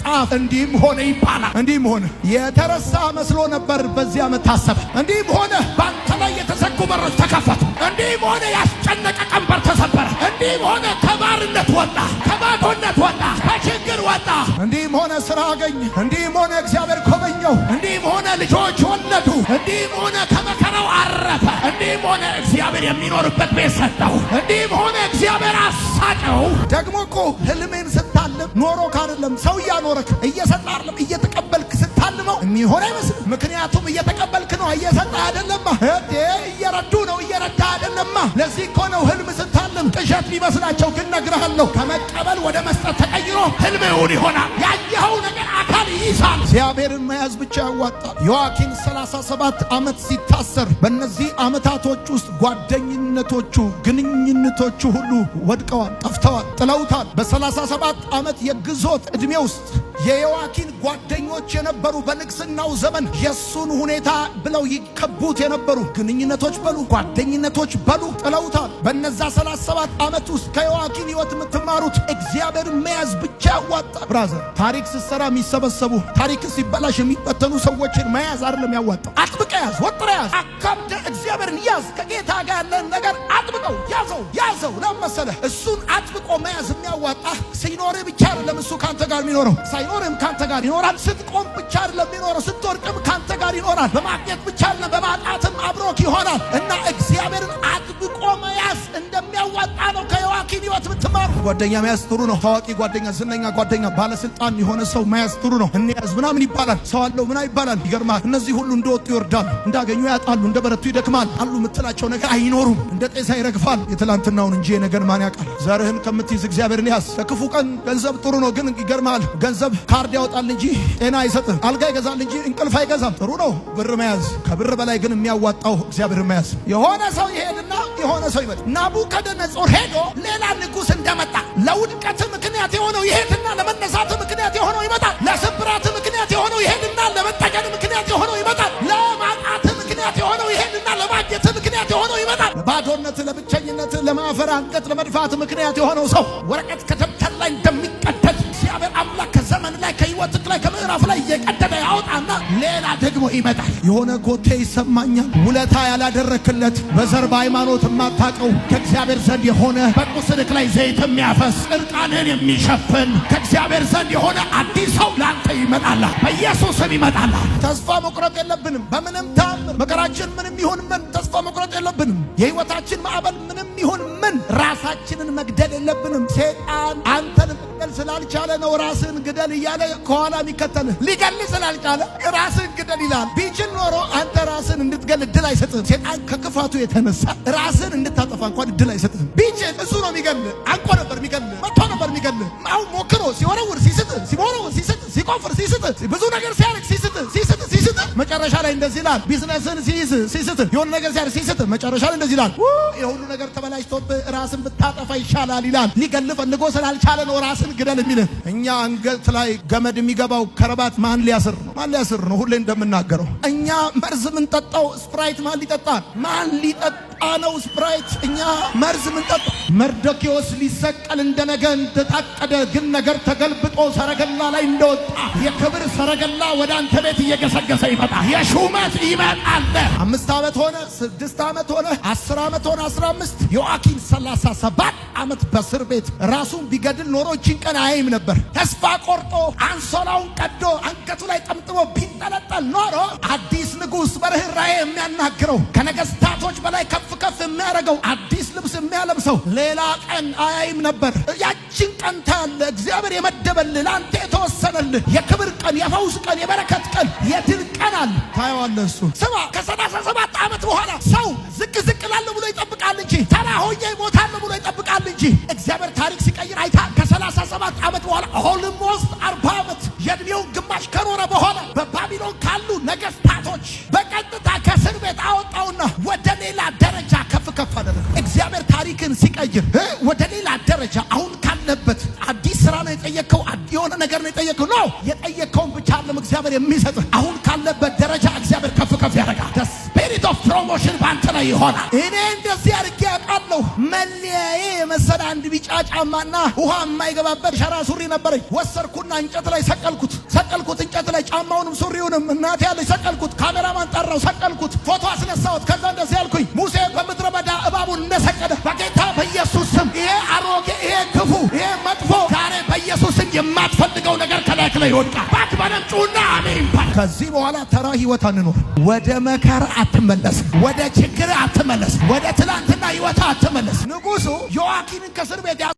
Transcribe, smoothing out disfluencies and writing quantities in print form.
መጽሐፍ እንዲህም ሆነ ይባላል። እንዲህም ሆነ። የተረሳ መስሎ ነበር፣ በዚህ ዓመት ታሰበ። እንዲህም ሆነ፣ በአንተ ላይ የተዘጉ በሮች ተከፈቱ። እንዲህም ሆነ፣ ያስጨነቀ ቀንበር ተሰበረ። እንዲህም ሆነ፣ ከባርነት ወጣ፣ ከባዶነት ወጣ፣ ከችግር ወጣ። እንዲህም ሆነ፣ ስራ አገኘ። እንዲህም ሆነ፣ እግዚአብሔር ጎበኘው። እንዲህም ሆነ፣ ልጆች ወለዱ። እንዲህም ሆነ፣ ከመከራው አረፈ። እንዲህም ሆነ፣ እግዚአብሔር የሚኖርበት ቤት ሰጠው። እንዲህም ሆነ፣ እግዚአብሔር አሳቀው። ደግሞ እኮ ህልሜን ስታልም ኖሮክ አይደለም፣ ሰው እያኖረክ እየሰጠ አይደለም፣ እየተቀበልክ ስታልመው የሚሆን አይመስልም። ምክንያቱም እየተቀበልክ ነው፣ እየሰጠ አይደለማ። እንዴ እየረዱ ነው፣ እየረዳ አይደለማ። ለዚህ እኮ ነው ህልም ስታልም ቅዠት ቢመስላቸው ግን ነግርሃለሁ፣ ከመቀበል ወደ መስጠት ተቀይሮ ህልም እውን ይሆናል። ያየኸው ነገር አካል ይይዛል። እግዚአብሔርን መያዝ ብቻ ያዋጣል። ዮአኪን 37 ዓመት ሲታሰር በእነዚህ ዓመታቶች ውስጥ ጓደኝነቶቹ፣ ግንኙነቶቹ ሁሉ ወድቀዋል፣ ጠፍተዋል፣ ጥለውታል። በ37 ዓመት የግዞት ዕድሜ ውስጥ የዮአኪን ጓደኞች የነበሩ፣ በንግስናው ዘመን የሱን ሁኔታ ብለው ይከቡት የነበሩ ግንኙነቶች በሉ ጓደኝነቶች በሉ ጥለውታል። በነዛ 37 ዓመት ውስጥ ከዮአኪን ሕይወት የምትማሩት እግዚአብሔርን መያዝ ብቻ ያዋጣል። Brother፣ ታሪክ ስትሰራ የሚሰበሰቡ፣ ታሪክ ሲበላሽ የሚበተኑ ሰዎችን መያዝ አይደለም ያዋጣው። አጥብቀህ ያዝ፣ ወጥረህ ያዝ፣ አካብደህ እግዚአብሔርን ያዝ። ከጌታ ጋር ያለን ነገር አጥብቀው ያዘው፣ ያዘው። ለምን መሰለህ? እሱን አጥብቆ መያዝ የሚያዋጣ ሲኖርህ ብቻ አይደለም እሱ ካንተ ጋር የሚኖረው፣ ሳይኖርም ካንተ ጋር ይኖራል። ስትቆም ብቻ አይደለም የሚኖረው፣ ስትወድቅም ካንተ ጋር ይኖራል። በማግኘት ብቻ አይደለም፣ በማጣትም አብሮክ ይሆናል። እና እግዚአብሔርን አጥብቆ መያዝ እንደሚያዋጣ ነው ከዮአኪን ሕይወት የምትማሩ። ጓደኛ መያዝ ጥሩ ነው። ታዋቂ ጓደኛ፣ ዝነኛ ጓደኛ፣ ባለስልጣን የሆነ ሰው መያዝ ጥሩ ነው። እንያዝ ምናምን ይባላል። ሰው አለው ምና ይባላል። ይገርማል። እነዚህ ሁሉ እንደወጡ ይወርዳሉ፣ እንዳገኙ ያጣሉ፣ እንደ በረቱ ይደክማል። አሉ የምትላቸው ነገር አይኖሩም። እንደ ጤዛ ይረግፋል። የትላንትናውን እንጂ የነገን ማን ያውቃል? ዘርህን ከምትይዝ እግዚአብሔርን ያዝ። ለክፉ ቀን ገንዘብ ጥሩ ነው፣ ግን ይገርማል። ገንዘብ ካርድ ያወጣል እንጂ ጤና አይሰጥም። አልጋ ይገዛል እንጂ እንቅልፍ አይገዛም። ጥሩ ነው ብር መያዝ። ከብር በላይ ግን የሚያዋጣው እግዚአብሔርን መያዝ። የሆነ ሰው ይሄድና የሆነ ሰው ይመጣል። ናቡከደነጾር ሄዶ ሌላ ንጉሥ እንደመጣ ለውድቀት ምክንያት የሆነው ይሄድና ለመነሳት ምክንያት የሆነው ይመጣል። ለስብራት ምክንያት የሆነው ይሄድና ለመጠገን ምክንያት የሆነው ይመጣል። ለማጣት ምክንያት የሆነው ይሄድና ለማግኘት ምክንያት የሆነው ይመጣል። ለባዶነት፣ ለብቸኝነት፣ ለማፈር፣ አንገት ለመድፋት ምክንያት የሆነው ሰው ወረቀት ከደብተር ላይ እንደሚቀደድ እግዚአብሔር አምላክ ከዘመን ላይ፣ ከህይወትክ ላይ፣ ከምዕራፍ ላይ እየቀደደ ያወጣና ሌላ ደግሞ ይመጣል። የሆነ ኮቴ ይሰማኛል። ውለታ ያላደረክለት፣ በዘር በሃይማኖት የማታውቀው፣ ከእግዚአብሔር ዘንድ የሆነ፣ በቁስልክ ላይ ዘይት የሚያፈስ፣ እርቃንህን የሚሸፍን፣ ከእግዚአብሔር ዘንድ የሆነ አዲስ ሰው ለአንተ ይመጣል። በኢየሱስ ስም ይመጣል። ተስፋ መቁረጥ የለብንም። በምንም ታምር መከራችን ምንም ይሁን ምን ተስፋ መቁረጥ የለብንም። የህይወታችን ማዕበል ምንም ይሁን ምን ራሳችንን መግደል የለብንም። ሴጣን አንተን መግደል ስላልቻለ ነው ራስህን ግደል እያለ ከኋላ የሚከተልህ። ሊገል ስላልቻለ ራስህን ግደል ይላል። ቢችል ኖሮ አንተ ራስህን እንድትገል እድል አይሰጥህም። ሴጣን ከክፋቱ የተነሳ ራስህን እንድታጠፋ እንኳን እድል አይሰጥህም። ቢችል እሱ ነው የሚገልህ። አንቆ ነበር የሚገልህ፣ መጥቶ ነበር የሚገልህ። አሁን ሞክሮ ሲወረውር ሲስት፣ ሲወረውር ሲስት፣ ሲቆፍር ሲስት፣ ብዙ ነገር ሲያደርግ ሲስት፣ ሲስት፣ ሲስት፣ መጨረሻ ላይ እንደዚህ ይላል። ቢዝነስን ሲይዝ ሲስት፣ የሆነ ነገር ሲያደርግ ሲስት፣ መጨረሻ ላይ እንደዚህ ይላል። የሁሉ ነገር ተበላሽቶብህ ራስን ብታጠፋ ይሻላል ይላል። ሊገል ፈልጎ ስላልቻለ ነው ራስን ግደል የሚልህ። እኛ አንገት ላይ ገመድ የሚገባው ከረባት ማን ሊያስር ነው? ማን ሊያስር ነው? ሁሌ እንደምናገረው እኛ መርዝ የምንጠጣው ስፕራይት ማን ሊጠጣ፣ ማን ሊጠጣ ነው ስፕራይት? እኛ መርዝ የምንጠጣው። መርዶኪዎስ ሊሰቀል እንደነገ እንደታቀደ ግን ነገር ተገልብጦ ሰረገላ ላይ እንደወጣ የክብር ሰረገላ ወደ አንተ ቤት እየገሰገሰ ይመጣል። የሹመት ይመጣል። 5 ዓመት ሆነ፣ 6 ዓመት ሆነ፣ 10 ዓመት ሆነ፣ 15። ዮአኪን 37 ዓመት በእስር ቤት ራሱን ቢገድል ኖሮ እችን ቀን አያይም ነበር። ተስፋ ቆርጦ አንሶላውን ቀዶ አንገቱ ላይ ጠምጥሞ ቢንጠለጠል ኖሮ አዲስ ንጉሥ በርኅራኄ የሚያናግረው፣ ከነገስታቶች በላይ ከፍ ከፍ የሚያደርገው፣ አዲስ ልብስ የሚያለብሰው ሌላ ቀን አያይም ነበር። ያችን ቀን ታያለህ። እግዚአብሔር የመደበልህ፣ ለአንተ የተወሰነልህ የክብር ቀን፣ የፈውስ ቀን፣ የበረከት ቀን፣ የድል ቀን አለ። ታየዋለህ። እሱ ስማ፣ ከ37 ዓመት በኋላ ሰው ዝቅ ዝቅ እላለሁ ብሎ ይጠብቃል እንጂ፣ ተራ ሆኜ እሞታለሁ ብሎ ይጠብቃል እንጂ እግዚአብሔር ታሪክ ሲቀይር አይታ ከ37 ዓመት በኋላ almost 40 ዓመት የእድሜውን ግማሽ ከኖረ በኋላ በባቢሎን ካሉ ነገስታቶች በቀጥታ ከእስር ቤት አወጣውና ወደ ሌላ ደረጃ ከፍ ከፍ አደረገ። እግዚአብሔር ታሪክን ሲቀይር ወደ ሌላ ደረጃ፣ አሁን ካለበት አዲስ ስራ ነው የጠየቅከው፣ የሆነ ነገር ነው የጠየቅከው ነው፣ የጠየቅከውን ብቻ አይደለም እግዚአብሔር የሚሰጥህ፣ አሁን ካለበት ደረጃ እግዚአብሔር ከፍ ከፍ ያደርጋል። Spirit of promotion በአንተ ላይ ይሆናል። እኔ እንደዚህ አድርጌ አውቃለሁ። እመጣለሁ። መለያዬ የመሰለ አንድ ቢጫ ጫማና ውሃ የማይገባበት ሸራ ሱሪ ነበረኝ። ወሰድኩና እንጨት ላይ ሰቀልኩት፣ ሰቀልኩት እንጨት ላይ ጫማውንም ሱሪውንም፣ እናቴ ያለች፣ ሰቀልኩት። ካሜራማን ጠራው፣ ሰቀልኩት። ፎቶ አስነሳሁት። ከዛ እንደዚህ ያልኩኝ፣ ሙሴ በምድረ በዳ እባቡን እንደሰቀለ በጌታ በኢየሱስ ስም ይሄ አሮጌ፣ ይሄ ክፉ፣ ይሄ መጥፎ ዛሬ በኢየሱስ ስም የማትፈልገው ነገር ከላይህ ላይ ይወድቃል። ባክ በደም ጩና አሜን በል። ከዚህ በኋላ ተራ ህይወት አንኖር። ወደ መከራ አትመለስ። ወደ ችግር አትመለስ። ወደ ትላንትና ህይወት አትመለስ። ንጉሱ ዮአኪንን ከእስር ቤት